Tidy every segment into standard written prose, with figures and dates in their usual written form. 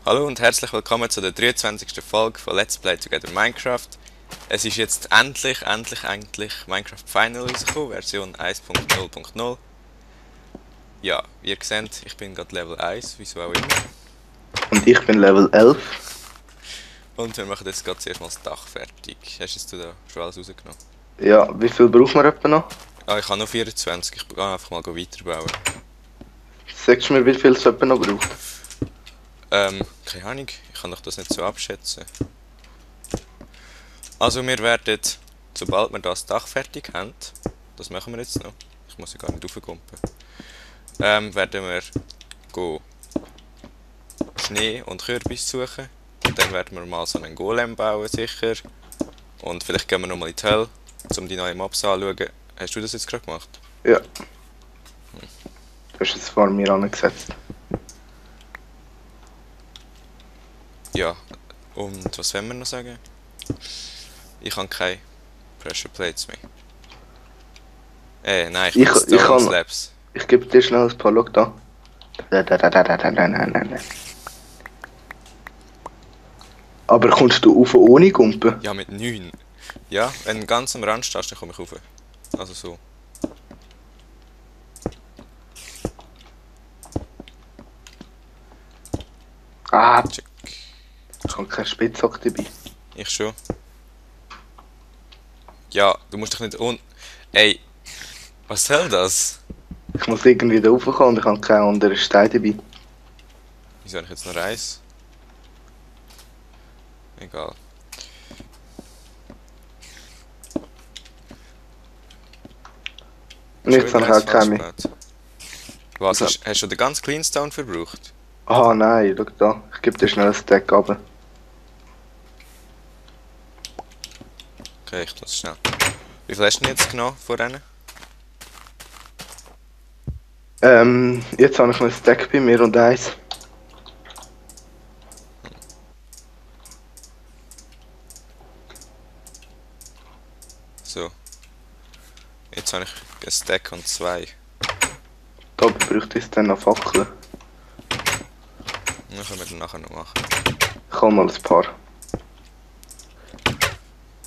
Hallo und herzlich willkommen zu der 23. Folge von Let's Play Together Minecraft. Es ist jetzt endlich Minecraft Final rausgekommen, Version 1.0.0. Ja, wie ihr seht, ich bin gerade Level 1, wieso auch immer. Und ich bin Level 11. Und wir machen jetzt gerade zuerst mal das Dach fertig. Hast du da schon alles rausgenommen? Ja, wie viel brauchen wir etwa noch? Ah, ich habe noch 24, ich gehe einfach mal weiterbauen. Sagst du mir, wie viel es etwa noch braucht? Keine Ahnung, ich kann doch das nicht so abschätzen. Also wir werden, sobald wir das Dach fertig haben, das machen wir jetzt noch, ich muss ja gar nicht raufkumpen, werden wir go Schnee und Kürbis suchen. Und dann werden wir mal so einen Golem bauen, sicher. Und vielleicht gehen wir nochmal in die Hölle, um die neuen Mobs anzuschauen. Hast du das jetzt gerade gemacht? Ja. Du hast es vor mir angesetzt. Ja. Und was wollen wir noch sagen? Ich habe keine Pressure Plates mehr. Nein, ich habe Stone Slabs. Ich gebe dir schnell ein paar, schau da. Aber kommst du rauf ohne Gumpen? Ja, mit 9. Ja, wenn du ganz am Rand stehst, dann komme ich rauf. Also so. Ah, Check. ich habe keinen Spitzhack dabei. Ich schon. Ja, du musst dich nicht Ey, was soll das? Ich muss irgendwie da raufkommen und ich habe keinen anderen Stein dabei. Wieso habe ich jetzt noch Reis? Egal. Und jetzt habe ich auch keinen mehr. Was, hast du den ganzen Cleanstone verbraucht? Ah nein, schau da. Ich gebe dir schnell ein Stack runter. Okay, ich tue es schnell. Wie viel hast du denn jetzt genommen von denen? Jetzt habe ich noch ein Stack bei mir und eins. So. Jetzt habe ich ein Stack und 2. Da bräuchte ich dann noch Fackeln. Das können wir dann nachher noch machen. Ich habe mal ein paar.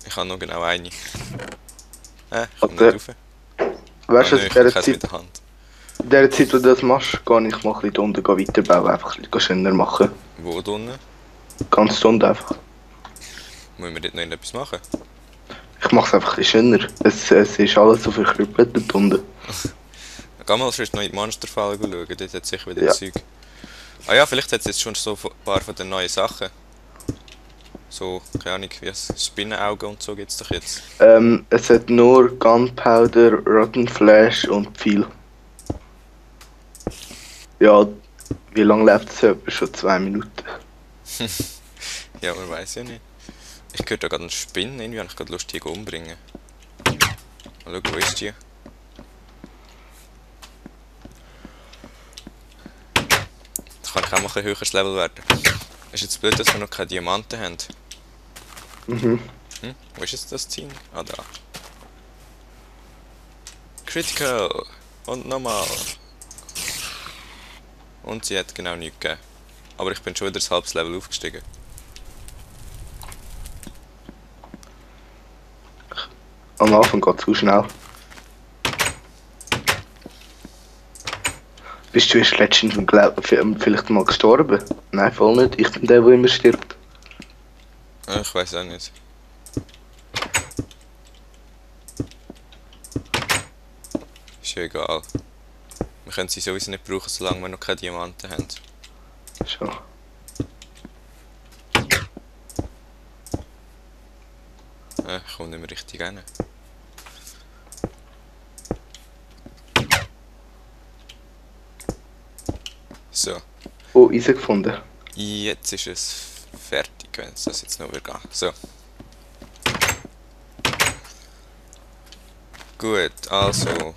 Ich habe noch genau eine. Ich komme Warte. nicht rauf. Weißt du, Ich habe es mit der Hand. in der Zeit, wo du das machst, gehe ich mal ein bisschen unten weiterbauen, einfach ein bisschen schöner machen. Wo unten? Ganz unten einfach. Müssen wir dort noch etwas machen? Ich mache es einfach ein bisschen schöner. Es ist alles so verkrüppelt dort unten. Geh mal sonst noch in die Monsterfalle schauen, dort hat es sicher wieder Ja. Zeug. Ah ja, vielleicht hat es jetzt schon so ein paar von den neuen Sachen. So, keine Ahnung, wie es Spinnenaugen und so gibt es doch jetzt. Es hat nur Gunpowder, Rotten Flash und Pfeil. Ja, wie lange läuft es etwa? Schon 2 Minuten. Ja, man weiß ja nicht. Ich höre da gerade einen Spinnen, irgendwie habe ich gerade Lust, die umbringen. Mal schauen, wo ist die? Da kann ich auch mal ein bisschen höheres Level werden. Ist jetzt blöd, dass wir noch keine Diamanten haben. Wo ist jetzt das Ziel? Ah, da. Critical! Und nochmal. Und sie hat genau nichts gegeben. Aber ich bin schon wieder ein halbes Level aufgestiegen. Am Anfang geht es zu schnell. Bist du erst letztens vielleicht mal gestorben? Nein, voll nicht. Ich bin der immer stirbt. Ich weiß auch nicht. Ist ja egal. Wir können sie sowieso nicht brauchen, solange wir noch keine Diamanten haben. Schon. Ich komme nicht mehr richtig rein. So. Oh, Eisen gefunden. Jetzt ist es fertig, wenn es das jetzt noch wieder geht. So. Gut, also.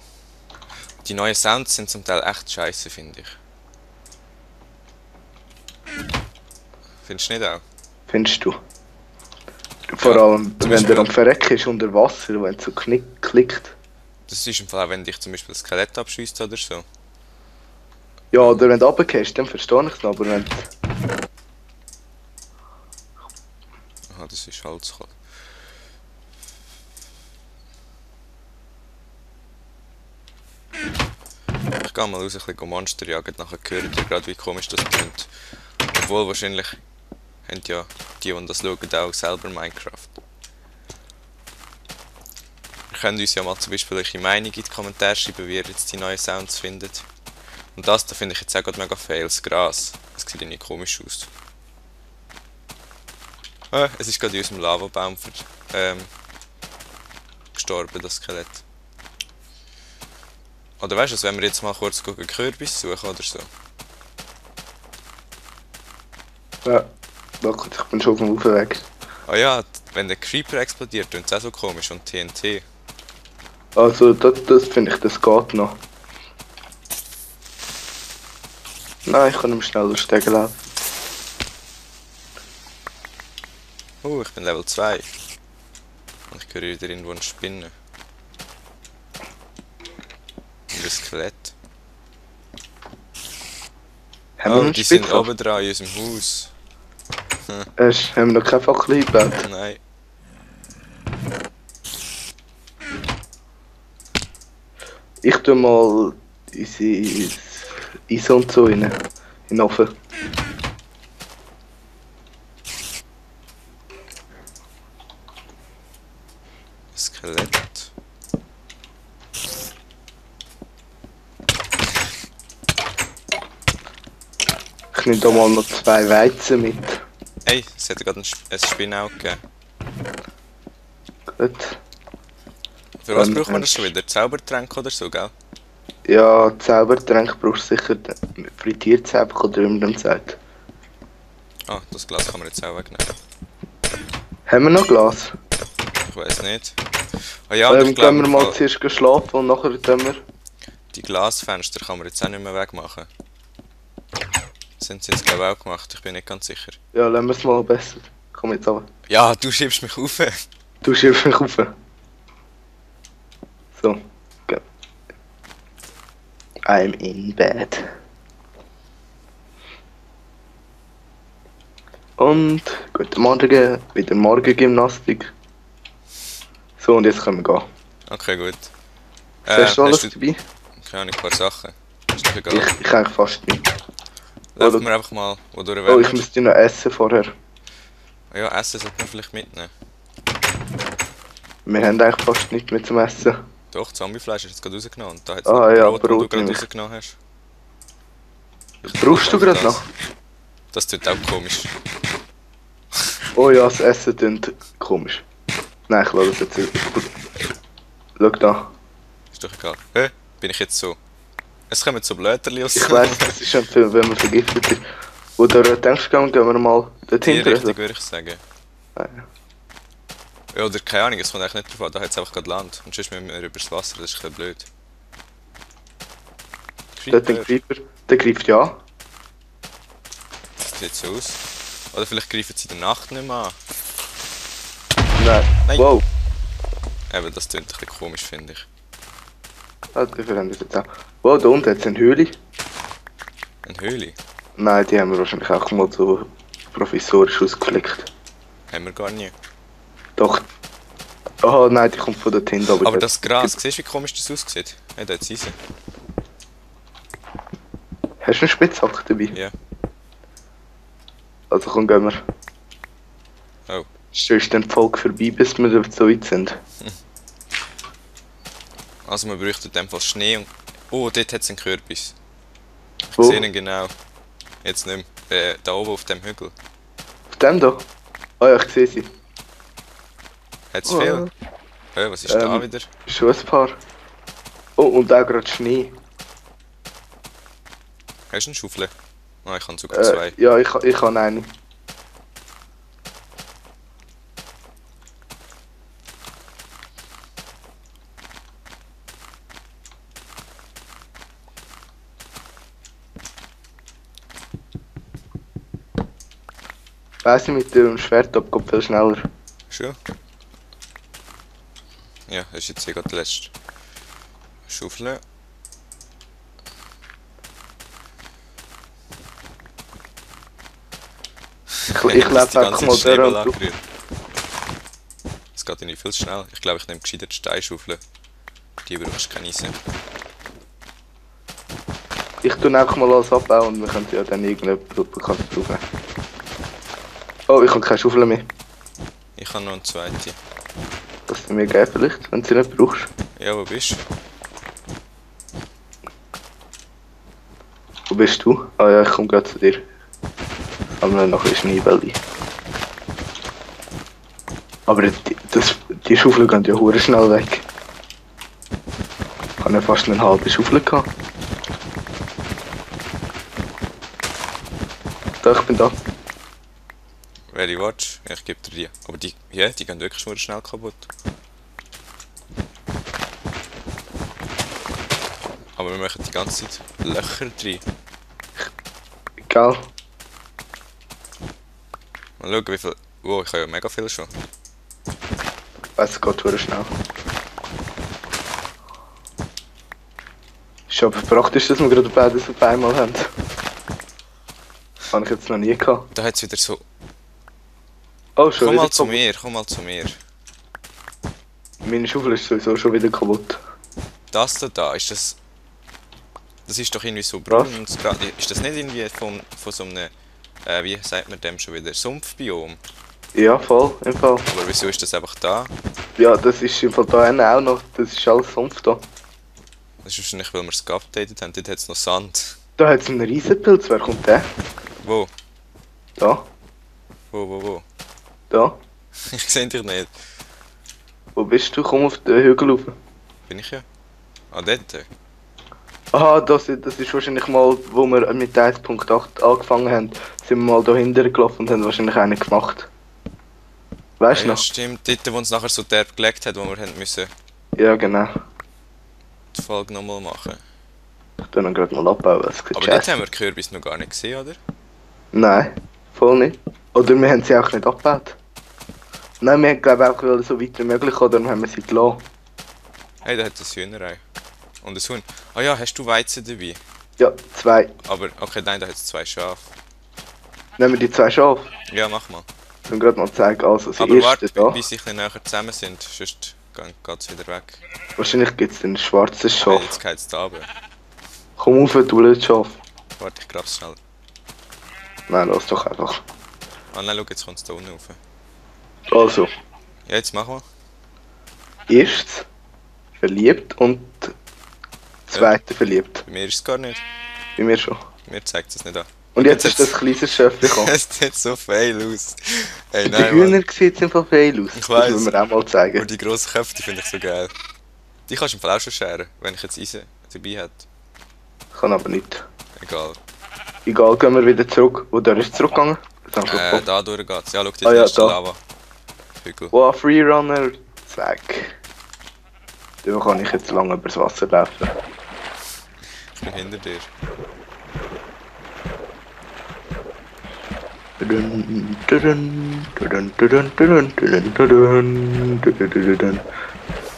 Die neuen Sounds sind zum Teil echt scheiße, finde ich. Findest du nicht auch? Findest du? Vor Ja, allem, zum wenn Beispiel- der am Verrecken ist unter Wasser, wenn es so klickt. Das ist im Fall auch, wenn dich zum Beispiel ein Skelett abschießt oder so. Ja, oder wenn du runtergehst, dann verstehe ich es noch, aber wenn es ist Holzkohle. Ich gehe mal raus, ein bisschen Monster jagen, nachher hören ihr gerade, wie komisch das klingt. Obwohl wahrscheinlich haben ja die das schauen, auch selber Minecraft. Ihr könnt uns ja mal zum Beispiel eure Meinung in die Kommentare schreiben, wie ihr jetzt die neuen Sounds findet. Und das da finde ich jetzt auch gerade mega fail, das Gras. Das sieht irgendwie komisch aus. Es ist gerade in unserem Lavabaum gestorben, das Skelett. Oder weißt du, wenn wir jetzt mal kurz Kürbis suchen oder so? Ja, warte, ich bin schon auf dem Aufweg. Ah ja, wenn der Creeper explodiert, klingt es auch so komisch und TNT. Also, das finde ich, das geht noch. Nein, ich kann nicht schneller steigen laufen. Ich bin Level 2. Und ich höre wieder irgendwo eine Spinne. Und ein Skelett. Haben wir Oh, einen die sind Spitzhacke? oben dran in unserem Haus. Haben wir noch keine Fackel eingebaut? Nein. Ich tue mal unsere Eis und so rein. In den Ofen. Skelett. Ich nehme da mal noch 2 Weizen mit. Hey, es hat gerade eine Spinne auch gegeben. Gut. Für was braucht man das schon wieder? Zaubertränke oder so, gell? Ja, Zaubertränke brauchst du sicher Frittierzauber oder wie man dem sagt. Ah, das Glas kann man jetzt auch wegnehmen. Haben wir noch Glas? Ich weiß nicht. Ah ja, und ich glaube, Können wir mal zuerst schlafen und nachher tun wir... die Glasfenster kann man jetzt auch nicht mehr wegmachen. Sind sie jetzt glaube ich auch gemacht, ich bin nicht ganz sicher. Ja, lassen wir es mal besser. Komm jetzt aber. Ja, du schiebst mich auf. Du schiebst mich auf. So. Okay. I'm in bed. Und guten Morgen, wieder Morgengymnastik. So, und jetzt können wir gehen. Okay, gut. Hast du alles hast dabei? Keine Ahnung, ein paar Sachen. Ist doch egal. Ich eigentlich fast nicht. Laufen wir einfach mal, wodurch Oh, wären ich wir? müsste noch essen vorher. Ja, Essen sollte man vielleicht mitnehmen. Wir haben eigentlich fast nichts mehr zum Essen. Doch, Zombiefleisch hast du jetzt gerade rausgenommen. Und da hat es Ah, noch ja, Brot, das du Brot gerade nehme ich. rausgenommen hast. Brauchst du gerade Das. noch? Das tut auch komisch. Oh ja, das Essen klingt komisch. Nein, ich lasse das jetzt nicht. Schau da. Ist doch egal. Hä? Bin ich jetzt so? Es kommen so Blätterli aus. Ich weiss, das ist ein Film, wenn man vergiftet ist. Wo du denkst, gehen wir mal Die dorthin. Richtung würde ich sagen. Ah, Ja, oder keine Ahnung, es kommt eigentlich nicht drauf an, da hat es einfach gerade Land. Und sonst müssen wir übers Wasser, das ist ein bisschen blöd. dort den Creeper. Der greift ja an. Das sieht so aus. Oder vielleicht greifen sie in der Nacht nicht mehr an. Nein. Nein. Wow. Eben, das klingt ein bisschen komisch, finde ich. Ah, dafür haben wir jetzt auch. Wow, da unten hat es eine Höhle. Eine Höhle? Nein, die haben wir wahrscheinlich auch mal so provisorisch ausgeflickt. Haben wir gar nie. Doch. Oh nein, die kommt von dort hinten. Aber das Gras, siehst du, wie komisch das aussieht? Ja, da hat es Eisen. Hast du eine Spitzhacke dabei? Ja. Also komm, gehen wir. Oh. Sonst dann die Folge vorbei, bis wir so weit sind. Also man bräuchte in dem Fall Schnee und... Oh, dort hat es einen Kürbis. Ich Wo? sehe ihn genau. Jetzt nicht mehr. Da oben auf dem Hügel. Auf dem da? Ah ja, ich sehe sie. Hat es viel? Was ist da wieder? Schon ein paar. Oh, und auch gerade Schnee. Hast du eine Schaufel? Ah, ich habe sogar zwei. Ja, ich habe eine. Weiss ich, mit dem Schwert abgeht viel schneller. Schon? Ja, das ist jetzt hier gerade der letzte. Schaufel. Ich lebe einfach mal Schnee der und angerührt. es geht irgendwie viel zu schnell. Ich glaube, ich nehme gescheiter die Steinschaufeln. Die brauchst du keine sein. Ich tue einfach mal alles abbauen und wir können ja dann irgendjemand brauchen. Oh, ich habe keine Schaufel mehr. Ich habe noch eine zweite. Kannst du mir geben vielleicht, wenn du sie nicht brauchst? Ja, wo bist du? Wo bist du? Ah ja, ich komme gerade zu dir. Haben wir noch ein Schneebälle. Aber die Schaufeln gehen ja hure schnell weg. Ich habe ja fast eine halbe Schaufel gehabt. Da, ich bin da. Very watch? Ich gebe dir die. Aber die, ja, die gehen wirklich nur schnell kaputt. Aber wir machen die ganze Zeit Löcher drin. Egal. Mal schauen, wie viel. Wow, ich habe ja mega viel schon. Es geht hure schnell. Ist aber praktisch, dass wir gerade beides auf einmal haben. Habe ich jetzt noch nie gehabt. Da hat es wieder so. Oh, schon Komm wieder mal zu kaputt. mir, komm mal zu mir. Meine Schaufel ist sowieso schon wieder kaputt. Das da, ist das. Das ist doch irgendwie so braun Was? und ist das nicht irgendwie von so einem. Wie sagt man dem schon wieder? Sumpfbiom? Ja, voll, im Fall. Aber wieso ist das einfach da? Ja, das ist im Fall da hinten auch noch. Das ist alles Sumpf da. Das ist wahrscheinlich, weil wir es geupdatet haben. Dort hat es noch Sand. Da hat es einen Riesenpilz. Wer kommt der? Wo? Da, Wo? da. Ich sehe dich nicht. Wo bist du? Komm auf den Hügel rauf. Bin ich ja? Ah, dort? Aha, das ist wahrscheinlich mal, wo wir mit 1.8 angefangen haben, sind wir mal da hinten gelaufen und haben wahrscheinlich einen gemacht. Weißt du Ja, noch? stimmt. Dort, wo uns nachher so derb gelegt hat, wo wir haben müssen Ja, genau. die Folge nochmal machen. Ich tue ihn gerade mal abbauen, es sieht Aber scheiße. dort haben wir die Kürbis noch gar nicht gesehen, oder? Nein, voll nicht. Oder wir haben sie auch nicht abgebaut. Nein, wir haben glaube ich auch wollen, so weit wie möglich, oder dann haben wir sie gelassen. Hey, da hat es ein Hühnerei. Und ein Huhn. Ah ja, hast du Weizen dabei? Ja, 2. Aber, okay, nein, da hat es 2 Schafe. Nehmen wir die 2 Schafe. Ja, mach mal. Ich will gerade mal zeigen, also das Aber erste warte, da. bis sie ein bisschen näher zusammen sind, sonst geht es wieder weg. Wahrscheinlich gibt es ein schwarzes Hey, Schaf. jetzt geht es da runter. Komm auf, du blödes Schaf. Warte, ich grab's schnell. Nein, lass doch einfach. Ah nein, schau, jetzt kommt es da unten rauf. Also, Ja, jetzt mach mal. erstes verliebt und zweite verliebt. Bei mir ist es gar nicht. Bei mir schon. Mir zeigt es nicht an. Und jetzt Jetzt ist das kleine Schöfchen gekommen. Es sieht so feil aus. Hey, Die nein, Mann. Hühner sieht im Fall feil aus. Ich Das weiss. müssen wir auch mal Aber zeigen. die grossen Köpfe, die finde ich so geil. Die kannst du im Fall auch schon scheren, wenn ich jetzt Eisen dabei hätte. Kann aber nicht. Egal. Egal, gehen wir wieder zurück. Wo der ist zurückgegangen? Das haben wir schon Da durch geht's. Ja, schau, die Ah ja, erste da. Lava. Hügel. Wow, Freerunner. Zack. Da kann ich jetzt lange übers Wasser laufen. Ich bin hinter dir.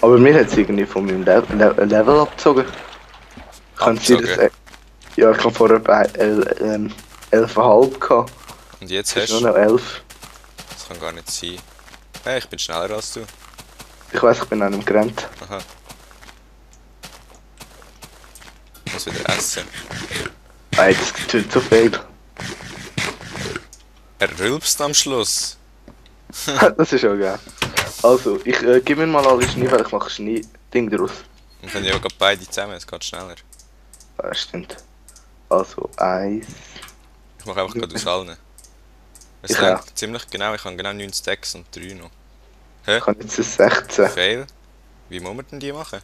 Aber mir hat es irgendwie von meinem Level abgezogen. Kann sein, dass Abgezogen? ja, ich habe vorher bei 11,5 gehabt. Und jetzt Jetzt hast ist nur du... noch 11. Das kann gar nicht sein. Hey, ich bin schneller als du. Ich weiß, ich bin an einem gerannt. Aha. Ich muss wieder essen. Nein, das tut so viel. Er rülpst am Schluss. Das ist auch geil. Also, ich gebe mir mal alle Schnee, weil ich mache Schnee-Ding daraus. Und dann ja gerade beide zusammen, es geht schneller. Ja, stimmt. Also, 1. Ich mache einfach gerade aus allen. Es Ich reicht ziemlich genau, ich habe genau 9 Stacks und 3 noch. Ich habe jetzt ein 16. Fail? Wie muss man denn die machen?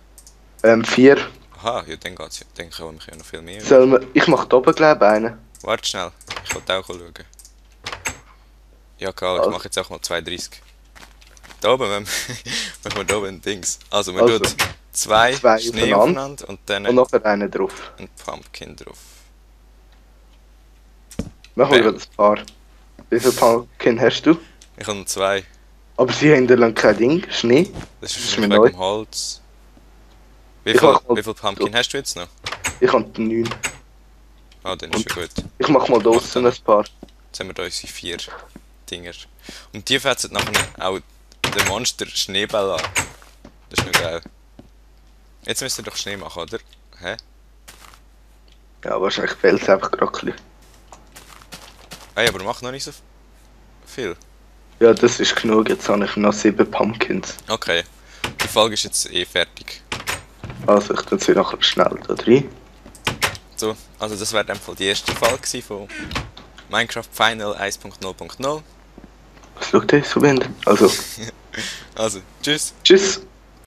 4. Aha, ja dann geht's ja. Dann kann ich ja noch viel mehr. Sollen wir... Ich mache da oben, glaube ich, einen. Warte schnell, ich wollte auch schauen. Ja klar, ich Also. mache jetzt auch mal 32. Da oben, machen wir da oben ein Dings. Also man Also, tut zwei Schnee aufeinander und dann Und nachher einen drauf. ein Pumpkin drauf. Machen wir Ja. gerade ein paar. Wie viel Pumpkin hast du? Ich habe noch 2. Aber sie hinterlassen kein Ding, Schnee. Das ist Das ist wahrscheinlich mir wegen neu. dem Holz. Wie Ich viel, mach mal- wie viel Pumpkin hast du jetzt noch? Ich habe 9. Ah, dann ist ja gut. Ich mach mal draussen ein paar. Jetzt haben wir da unsere 4 Dinger. Und die fetzen nachher auch den Monster Schneeball an. Das ist noch geil. Jetzt müsst ihr doch Schnee machen, oder? Hä? Ja, wahrscheinlich fehlt es einfach gerade ein bisschen. Ey, aber mach noch nicht so viel. Ja, das ist genug. Jetzt habe ich noch 7 Pumpkins. Okay. Die Folge ist jetzt eh fertig. Also, ich tue sie nachher schnell da rein. So, also das wäre dann die erste Folge gewesen von Minecraft Final 1.0.0. Was schaut ihr so, Wind? Also, Also, tschüss. tschüss.